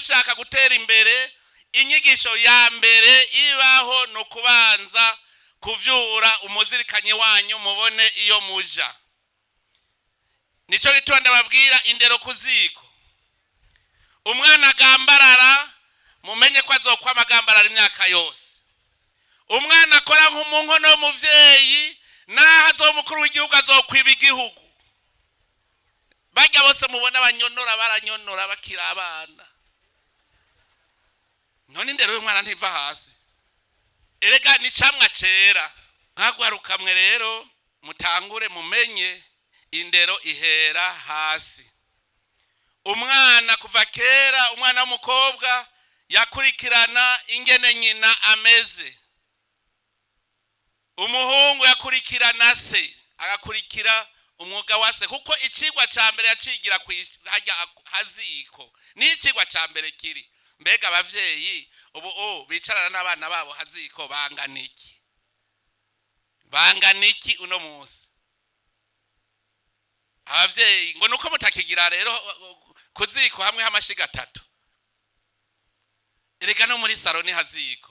mushaka gutera imbere, inyigisho ya mbere ibaho ni ukubanza kuvyura umuzirikanyi wanyu, mubone iyo muja. Nico gituma ndababwira indero ku ziko. Umwana agambarara, mumenye ko azokwama agambarara imyaka yose. Umwana akora mu nkono y'umuvyeyi, naho azoba umukuru w'igihugu, azokwiba igihugu. Barya bose mubona banyonora, baranyonora bakiri abana. None indero y'umwana ntiva hasi? Erega ni camwa cera. Nkagwarukamwe rero, mutangure mumenye indero ihera hasi. Umwana kuva kera, umwana w'umukobwa yakurikirana ingene nyina ameze, umuhungu yakurikirana se, agakurikira umwuga wa se, kuko icigwa ca mbere yacigira harya haziko. Ni icigwa ca mbere kiri. Mbega abavyeyi ubu bicarana n'abana babo haziko bangana iki? Bangana iki uno munsi abavyeyi? Ngo nuko mutakigira rero kuziko hamwe h'amashiga atatu. Erega no muri saro ni haziko.